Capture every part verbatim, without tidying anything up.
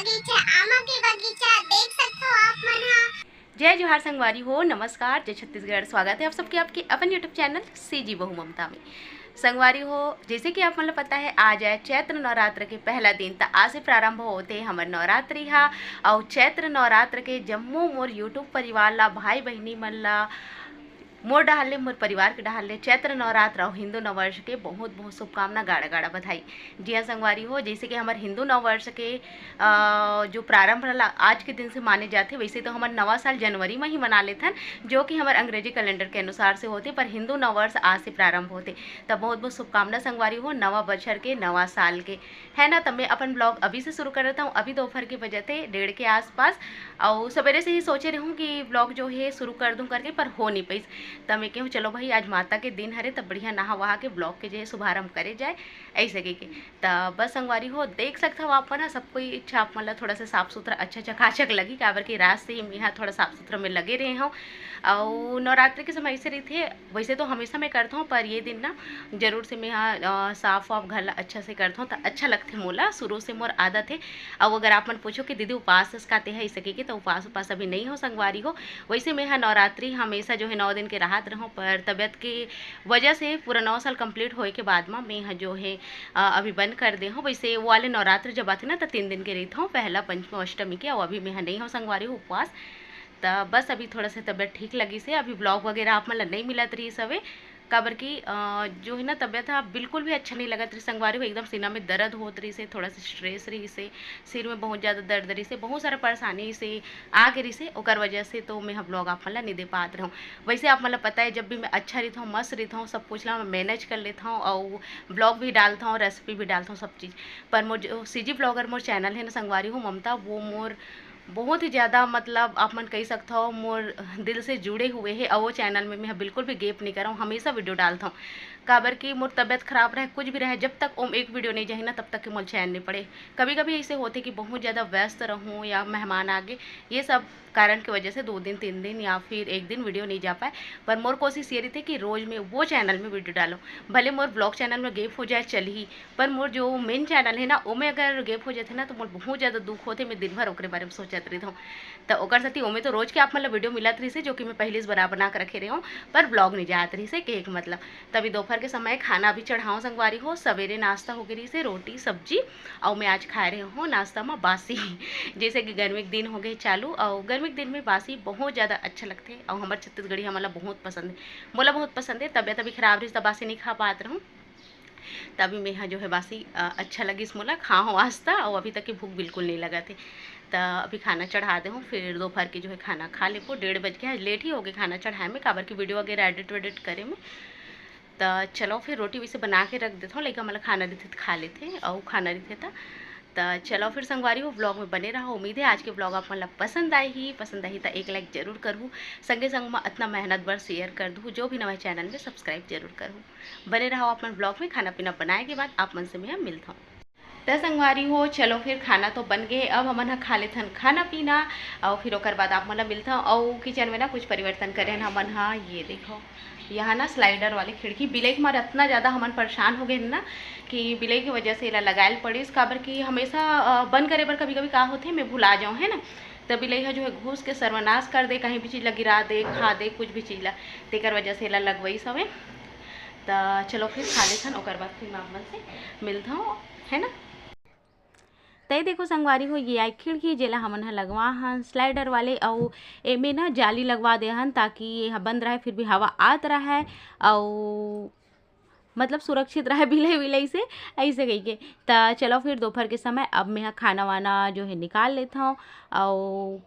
बगीचा, आमा के बगीचा देख सकथो आप मन हा। जय जोहार संगवारी हो, नमस्कार, जय छत्तीसगढ़। स्वागत है आप सबके आपके अपन YouTube चैनल सीजी बहू ममता में। संगवारी हो, जैसे कि आप मन ल पता है, आज है चैत्र नवरात्र के पहला दिन, त आज से प्रारंभ होते हमर नवरात्रि हा। और चैत्र नवरात्र के जम्मो मोर YouTube परिवार ला, भाई बहिनी मन ला, मोर डहार ले, मोर परिवार के डहार ले चैत्र नवरात्र अउ हिंदू नववर्ष के बहुत बहुत शुभकामना, गाड़ा गाड़ा बधाई। जी हाँ संगवारी हो, जैसे कि हमर हिंदू नववर्ष के अ, जो प्रारंभ रहला आज के दिन से माने जाथे, वैसे तो हमर नवा साल जनवरी में ही मना लेथन, जो कि हमर अंग्रेजी कैलेंडर के अनुसार से होथे, पर हिंदू नववर्ष आज से प्रारंभ होथे। त बहुत बहुत शुभकामना संगवारी हो नवा बछर के, नवा साल के, है ना। त मैं अपन ब्लॉग अभी से शुरू कर देता हूँ। अभी दोपहर के बजे थे डेढ़ के आसपास, और सवेरे से ही सोचे रहूँ कि ब्लॉग जो है शुरू कर दूँ करके, पर हो नहीं पाइस। त मैं कहूँ चलो भाई, आज माता के दिन हरे, त बढ़िया नहा वहा के ब्लॉग के जो है शुभारंभ करे जाए, ऐसे कह के। त बस संगवारी हो, देख सकत हव आप मन ह, सब कोई इच्छा आप मन ला थोड़ा सा साफ सुथरा, अच्छा चकाचक लगी, काबर कि रात से ही मेहा थोड़ा साफ सुथरा में लगे रहे हूँ। अउ नवरात्रि के समय ऐसे रहिथे, वैसे तो हमेशा मैं करत हूँ, पर ये दिन ना जरूर से मेहा, अ, साफ वाफ घर ला अच्छा से करत हूँ, त अच्छा लगथे मोला, शुरू से मोर आदत है। अउ अगर आप मन पूछो कि दीदी उपास का ते है ऐसे कह के, तो उपास उपास अभी नहीं हो संगवारी हो। वैसे मेहा नवरात्रि हमेशा जो है नौ दिन के राहत रहूँ, पर तबियत के वजह से पूरा नौ साल complete होए के बाद म मेहा जो है अ, अभी बंद कर दे हूँ। वैसे वो वाले नवरात्र जब आथे ना, त तीन दिन के रहित हूँ, पहला, पंचमी, अष्टमी के, अउ अभी मेहा नहीं हूँ संगवारी हूँ उपवास। त बस अभी थोड़ा सा तबियत ठीक लगिस हे, अभी ब्लॉग वगैरह आप मन ला नहीं मिलत रहिस हवे, काबर कि अ, जो है ना, तबियत हा बिल्कुल भी अच्छा नहीं लगत रहिस संगवारी हो, एकदम सीना में दर्द होत रहिस हे, थोड़ा सा स्ट्रेस रहिस हे, सिर में बहुत ज़्यादा दर्द रहिस हे, बहुत सारा परेशानी से आ गे रहिस हे, ओकर वजह से तो मेहा ब्लॉग आप मन ला नहीं दे पात रहूँ। वैसे आप मन ला पता है, जब भी मैं अच्छा रहित हूँ, मस्त रहित हूँ, सब कुछ ला मैं मैनेज कर लेत हूँ, अउ ब्लॉग भी डालत हूँ, रेसिपी भी डालत हूँ, सब चीज़। पर मोर जो सीजी ब्लॉगर मोर चैनल है ना संगवारी हो ममता, वो मोर बहुत ही ज़्यादा, मतलब, आप मन कह सकत हो, मोर दिल से जुड़े हुए है। और वो चैनल में मैं बिल्कुल भी गैप नहीं करऊँ, हमेशा वीडियो डालत हूँ। काबर कि मोर तबियत खराब रहे, कुछ भी रहे, जब तक ओम एक वीडियो नहीं जाही ना, तब तक के मोर चैन नहीं पड़े। कभी कभी ऐसे होथे कि बहुत ज़्यादा व्यस्त रहूँ या मेहमान आ गे, ये सब कारण की वजह से दो दिन, तीन दिन या फिर एक दिन वीडियो नहीं जा पाए। पर मोर कोशिश ये रहिथे कि रोज मैं वो चैनल में वीडियो डालूँ, भले मोर ब्लॉग चैनल में गैप हो जाए, चलही, पर मोर जो मेन चैनल है ना, ओमे अगर गैप हो जाथे ना, तो मोर बहुत ज़्यादा दुख होथे। मैं दिन भर ओकरे बारे में सोचत रहित हूँ। तो ओकर सेती ओमे तो रोज के आप मन ला वीडियो मिलत रहिस हे, जो कि मैं पहले से बना, बना के रखे रहे हूँ, पर ब्लॉग नहीं जात रहिस हे, कहे के मतलब। तभी दोपहर के समय खाना भी चढ़ाओ संगवारी हो, सवेरे नाश्ता हो गए रहिस हे, रोटी, सब्जी, अउ मैं आज खाए रहे हूँ नाश्ता में बासी। जैसे कि गर्मी के दिन हो गए चालू, अउ गर्मी के दिन में बासी बहुत ज़्यादा अच्छा लगथे, अउ हमर छत्तीसगढ़ी हमन ला बहुत पसंद है, मोला बहुत पसंद है। तबियत अभी खराब रहिस, त बासी नहीं खा पात रहूँ, तभी मैं हा जो है बासी, अ, अच्छा लगिस मोला, खा हो आज त, अउ अभी तक के भूख बिल्कुल नहीं लगत हे। त अभी खाना चढ़ा दे हूँ, फिर दोपहर के जो है खाना खा लेबो। डेढ़ बज के, आज लेट ही हो गए खाना चढ़ाए में, काबर की वीडियो वगैरह एडिट वेडिट करे में। त चलो फिर रोटी वैसे बना के रख देत हूँ, लइका मन ला खाना देथे त खा लेथे, अउ खाना रहिथे त। त चलो फिर संगवारी हो, ब्लॉग में बने रहो। उम्मीद है आज के ब्लॉग आप मन ला पसंद आए ही, पसंद आए ही त एक लाइक जरूर करहू। संगे संग में अतना मेहनत बर शेयर कर दू, जो भी नवा चैनल में सब्सक्राइब जरूर करहू। बने रहो अपन ब्लॉग में। खाना पीना बनाए के बाद आप मन से मैं मिलत हूँ। त संगवारी हो, चलो फिर खाना तो बन गए, अब हमन ह खा लेथन खाना पीना, अउ फिर ओकर बाद आप मन ला मिलत हूँ। अउ किचन में ना कुछ परिवर्तन करे हन हमन ह, ये देखो, यहाँ ना स्लाइडर वाले खिड़की, बिलई के मारे अतना ज़्यादा हमन परेशान हो गए ना कि बिलई के वजह से एला लगाए ल पड़िस, काबर कि हमेशा, अ, बंद करे बर कभी कभी का होथे, मैं भुला जाऊँ, है ना, त बिलई ह जो है घुस के सर्वनाश कर दे, कहीं भी चीज़ ला गिरा दे, खा दे, कुछ भी चीज़ ला, तेकर वजह से एला लगवइस हवे। त चलो फिर खा लेथन, ओकर बाद फिर मैं आप मन से मिलत हूँ, है ना। तय देखो संगवारी हो, ये आई खिड़की, जेला हमन ह लगवा हन स्लाइडर वाले, अउ एमे ना जाली लगवा दे हन, ताकि ये ह बंद रहे, फिर भी हवा आत रहे, अउ मतलब सुरक्षित रहे बिलई विलई से, ऐसे कहिके। त चलो फिर दोपहर के समय अब मैं ह खाना वाना जो है निकाल लेत हूँ, अउ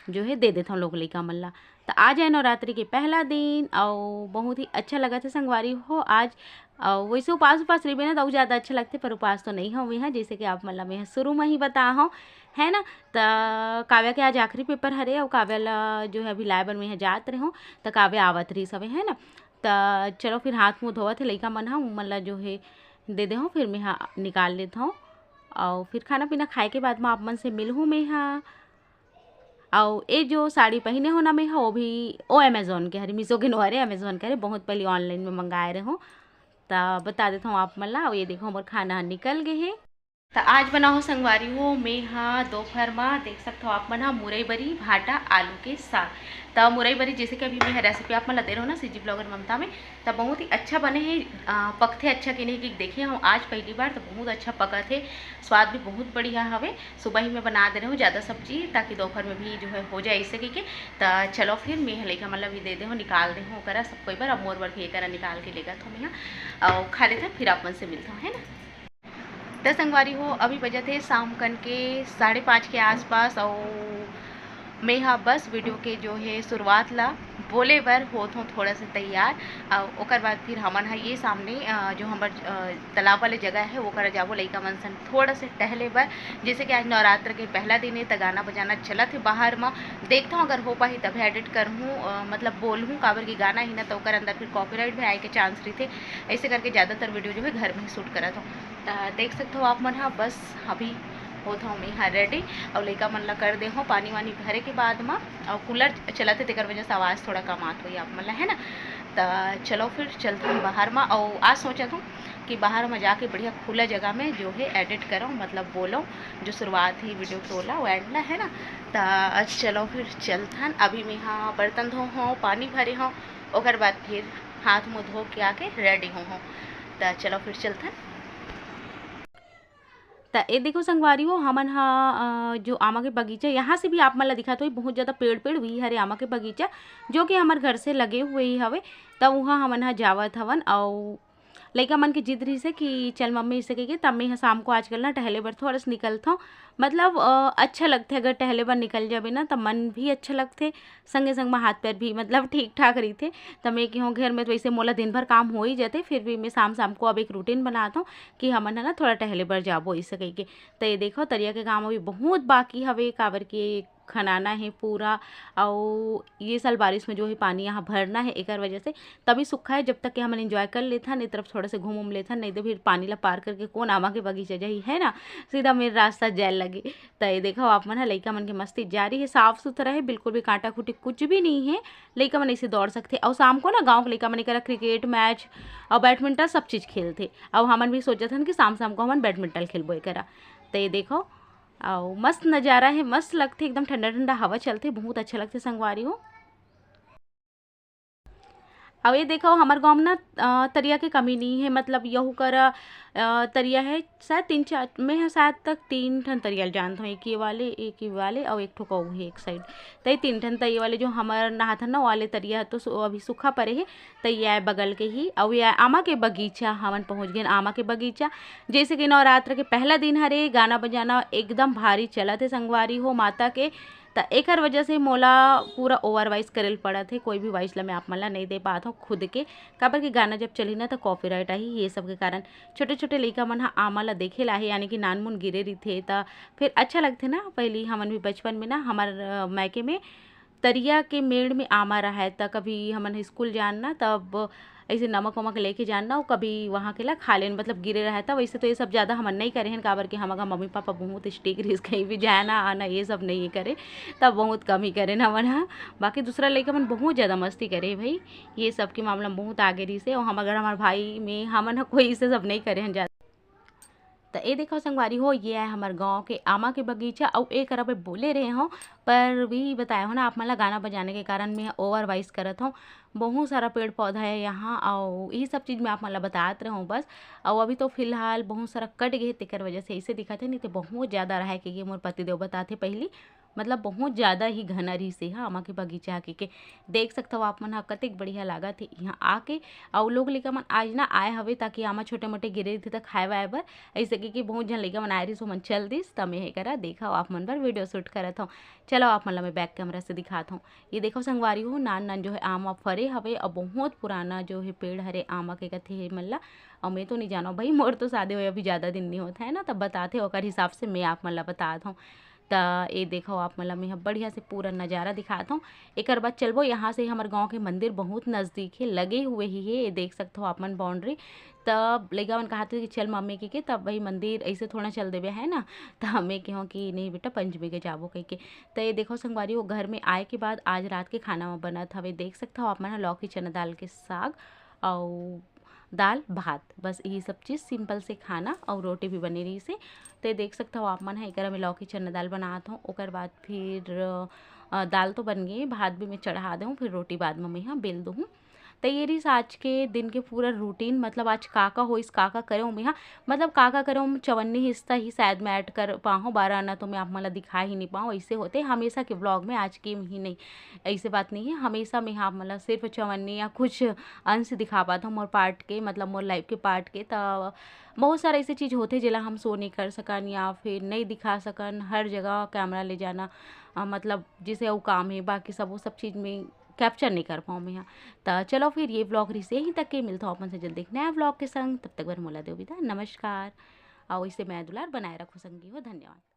जो है दे देत हूँ लोग लइका मन ला। त आज है नवरात्रि के पहला दिन, अउ बहुत ही अच्छा लगत है संगवारी हो आज। अउ वैसे उपास उपास रहिबे ना, त अउ ज़्यादा अच्छा लगथे, पर उपास तो नहीं हवे हा, जैसे कि आप मन ला मैं ह शुरू में ही बता हूँ, है ना। त काव्या के आज आखिरी पेपर हरे, अउ काव्या ला जो है अभी लाए बर मैं ह जात रहे हूँ, त काव्या आवत रहिस हवे, है ना। त चलो फिर हाथ मुँह धोवत है लइका मन ह, उमन ला जो है दे दे हूँ, फिर मैं ह निकाल लेत हूँ। अउ फिर खाना पीना खाए के बाद में आप मन से मिलहूँ मैं ह। अउ ए जो साड़ी पहिने हो ना मैं ह, वो भी ओ Amazon के हरे, Meesho के नो हरे, Amazon के हरे, बहुत पहले online में मंगाए रहे हूँ। त बता देत हूँ आप मन ला। अउ ये देखो, हमर खाना ह निकल गए हे। त आज बनाहूँ संगवारी हो, मैं हा दोपहर मा देख सकत हव आप मन हा मुरई बरी भाटा आलू के साग। त मुरई बरी जैसे कि अभी मैं रेसिपी आप मन ला दे रहे हो ना सीजी ब्लॉगर ममता में, त बहुत ही अच्छा बने हे। अ, पकथे अच्छा कि नहीं कि देखे हूँ आज पहली बार, त बहुत अच्छा पकत हे, स्वाद भी बहुत बढ़िया हवे। सुबह ही मैं बना दे रहे हूँ ज़्यादा सब्जी, ताकि दोपहर में भी जो है हो जाए इसे कहिके। त चलो फिर मैं लइका मन ला भी दे दे हूँ, निकाल दे हूँ ओकरा सब कोई बर। अब मोर बर भी एकरा निकाल के लेगत हूँ मैं हा, अउ खा लेते हैं, फिर आप मन से मिलता हूँ, है ना। त संगवारी हो, अभी बजत हे शाम कन के साढ़े पाँच के आसपास, अउ मैं हा बस वीडियो के जो है शुरुआत ला बोले बर होत हूँ थोड़ा से तैयार। अउ ओकर बाद फिर हमन हा ये सामने, अ, जो हमर, अ, तालाब वाले जगह है, वो करा जाबो लइका मन संग थोड़ा से टहले बर। जैसे कि आज नवरात्र के पहला दिन है, त गाना बजाना चलत है बाहर मा। देखता हूँ अगर हो पाही तभी एडिट करहूँ, अ, मतलब बोलहूँ, काबर कि गाना ही ना, त ओकर अंदर फिर कॉपीराइट भी आए के चांस रहिथे। ऐसे करके ज़्यादातर वीडियो जो है घर में ही शूट करत हूँ। त देख सकत हो आप मन हा, बस अभी होत हूँ मैं हा रेडी, अउ लइका मन ला कर दे हूँ पानी वानी भरे के बाद मा, अउ कूलर चलत है, तेकर वजह से आवाज़ थोड़ा कम आत होही आप मन ला, है ना। त चलो फिर चलत हूँ बाहर मा, अउ आज सोचत हूँ कि बाहर मा जाके बढ़िया खुला जगह में जो है एडिट करूँ, मतलब बोलूँ, जो शुरुआत ही वीडियो के ओला, वो एंड ला, है ना। त चलो फिर चलत हन, अभी मैं हा बर्तन धो हूँ, पानी भरे हूँ, ओकर बाद फिर हाथ मुँह धो के आके रेडी हो हूँ। त चलो फिर चलत हन। त ए देखो संगवारी हो, हमन हा, अ, जो आमा के बगीचा, यहाँ से भी आप मन ला दिखत होही, बहुत ज़्यादा पेड़, पेड़ भी हरे आमा के बगीचा, जो कि हमर घर से लगे हुए ही हवे। त उहाँ हमन हा जावत हवन, अउ लइका मन के जिद रहिस हे कि चल मम्मी, इसे कहिके, त मैं हा शाम को आजकल ना टहले बर थोड़ा सा निकलत हूँ। मतलब, अ, अच्छा लगथे अगर टहले बर निकल जाबे ना, त मन भी अच्छा लगथे, संगे संग म हाथ पैर भी मतलब ठीक ठाक रहिथे। त मैं कहों घर में तो वैसे मोला दिन भर काम हो ही जाथे, फिर भी मैं शाम शाम को अब एक रूटीन बनात हूँ कि हमन ह ना थोड़ा टहले बर जाबो, इसे कहिके। त ये देखो, तरिया के काम अभी बहुत बाकी हवे, काबर के खनाना हे पूरा, अउ ये साल बारिश में जो है पानी यहाँ भरना है, एकर वजह से तभी सूखा है। जब तक कि हमन एंजॉय कर लेथन, ए तरफ थोड़ा से घूम उम लेथन, नहीं तो फिर पानी ला पार करके कौन आमा के बगीचा जाही, है ना, सीधा मेन रास्ता जाए लगे। त ये देखो, आप मन ह लइका मन के मस्ती जारी है, साफ सुथरा है, बिल्कुल भी कांटा खूंटी कुछ भी नहीं है। लइका मन ऐसे दौड़ सकथे, अउ शाम को ना गाँव के लइका मन एकरा क्रिकेट मैच अउ बैडमिंटन सब चीज खेलथे। अउ हमन भी सोचत हन कि शाम शाम को हमन बैडमिंटन खेलबो एकरा। त ये देखो, अउ मस्त नजारा है, मस्त लगथे, एकदम ठंडा ठंडा हवा चलथे, बहुत अच्छा लगथे संगवारी हो। अउ ये देखो, हमर गाँव में ना, अ, तरिया के कमी नहीं है, मतलब यहू करा, अ, तरिया है, शायद तीन चार, मैं ह शायद तक तीन ठन तरिया ल जानत हूँ, एक ये वाले, एक ये वाले, अउ एक ठो कऊ है एक साइड। त ये तीन ठन तरिया वाले जो हमर नहाथन ना, वाले तरिया ह तो सु-, अभी सूखा पड़े है। त ये आय बगल के ही, अउ ये आय आमा के बगीचा, हमन पहुँच गए आमा के बगीचा। जैसे कि नवरात्र के पहला दिन हरे, गाना बजाना एकदम भारी चलत है संगवारी हो माता के, त एकर वजह से मोला पूरा ओवर वॉइस करे ल पड़त हे। कोई भी वॉइस ल मैं आप मन ल नइ दे पात हौं खुद के, काबर कि गाना जब चलही ना, त कॉपीराइट आही, ये सब के कारण। छोटे-छोटे लइका मन ह आमा ल देखे ल आही, यानी कि नानमुन गिरे रहिथे, त फिर अच्छा लगथे ना। पहिली हमन भी बचपन में ना, हमर, अ, मायके में तरिया के मेड़ में आमा रहय, त कभी हमन ह स्कूल जान ना, तब ऐसे नमक वमक लेके जान ना, वो कभी वहाँ के ला खा लेन, मतलब गिरे रहय। त वैसे तो ये सब ज़्यादा हमन नइ करे हन, काबर कि हमर घर मम्मी पापा बहुत स्ट्रिक्ट रहिस, कहीं भी जाना आना ये सब नइ करे, तब बहुत कम ही करेन हमन ह। बाकी दूसरा लइका मन बहुत ज़्यादा मस्ती करे भाई, ये सब के मामला में बहुत आगे रहिस हे। और हमर घर, हमर भाई में हमन ह कोई इसे सब नइ करे हन ज़्यादा। त ए देखो संगवारी हो, ये आय हमर गाँव के आमा के बगीचा। अउ ए करा मैं बोले रहे हौं, पर भी बताए हौं ना आप मन ला, गाना बजाने के कारण मैं ओवर वॉइस करत हौं। बहुत सारा पेड़ पौधा है यहाँ, अउ यही सब चीज़ मैं आप मन ला बतात रहे हौं बस। अउ अभी तो फिलहाल बहुत सारा कट गए, तेकर वजह से ऐसे दिखत है, नहीं तो बहुत ज़्यादा रहा है, क्योंकि मोर पतिदेव बताते पहली, मतलब बहुत ज़्यादा ही घना रहिस हे आमा के बगीचा के, के। देख सकथव आप मन ह, कतेक बढ़िया लागत हे यहाँ आके। अउ लोग लइका मन आज ना आए हवे, ताकि आमा छोटे मोटे गिरे रहिथे त खाए वाए बर, ऐसे के, कि बहुत झन लइका मन आए रहिस, ओमन चल दिस, त मैं हे करा देखव आप मन बर वीडियो शूट करत हौं। चलो आप मन ला मैं बैक कैमरा से दिखात हौं। ये देखो संगवारी हो, नान नान जो है आमा फरे हवे, अउ बहुत पुराना जो है पेड़ हरे आमा के कथे हे मन ला। अउ मैं तो नहीं जानव भाई, मोर तो शादी होए अभी ज़्यादा दिन नहीं होत है ना, तब बताथे, ओकर हिसाब से मैं आप मन ला बतात हौं। त ए देखो, आप मन ला मैं ह बढ़िया से पूरा नजारा दिखात हौं। एकर बाद चलबो, यहाँ से हमर गाँव के मंदिर बहुत नजदीक हे, लगे हुए ही हे। ये देख सकत हो आप मन बाउंड्री। तब लइका मन कहत हे कि चल मम्मी के, के तब वही मंदिर ऐसे थोड़ा चल देबे, है ना। त मैं कहूँ कि नहीं बेटा, पंचमी के जाबो कह के। त ये देखो संगवारी हो, घर में आए के बाद आज रात के खाना में बनत हवे, देख सकत हो आप मन ह, लौकी चना दाल के साग अउ दाल भात, बस यही सब चीज़, सिंपल से खाना, और रोटी भी बने रहिस हे। ते देख सकत हव आप मन ह, एकरा में लौकी चना दाल बनात हव। ओकर बाद फिर अ, दाल तो बन गे, भात भी मैं चढ़ा देहूँ, फिर रोटी बाद में मैं ह बेल दूँ। त ये रहिस आज के दिन के पूरा रूटीन, मतलब आज का का होइस, का का करेंव मैं ह, मतलब का का करेंव, चवन्नी हिस्सा ही शायद मैं ऐड कर पाहूँ, बारह आना तो मैं आप मन ला दिखा ही नहीं पाऊँ। ऐसे होथे हमेशा के व्लॉग में, आज के ही नहीं, ऐसे बात नहीं है। हमेशा मैं ह आप मन ला सिर्फ चवन्नी या कुछ अंश दिखा पात हूँ मोर पार्ट के, मतलब मोर लाइफ के पार्ट के। त बहुत सारा ऐसे चीज़ होथे जेला हम शो नहीं कर सकन या फिर नहीं दिखा सकन। हर जगह कैमरा ले जाना, अ, मतलब जैसे वो काम है, बाकी सब वो सब चीज़ में कैप्चर नहीं कर पाऊँ मैं ह। त चलो फिर ये व्लॉग रहिस यहीं तक के, मिलत हव आप मन से जल्दी एक नया व्लॉग के संग। तब तक बर मोला देव विदा, नमस्कार। अउ इसे मया दुलार बनाए रखो संगी हो, धन्यवाद।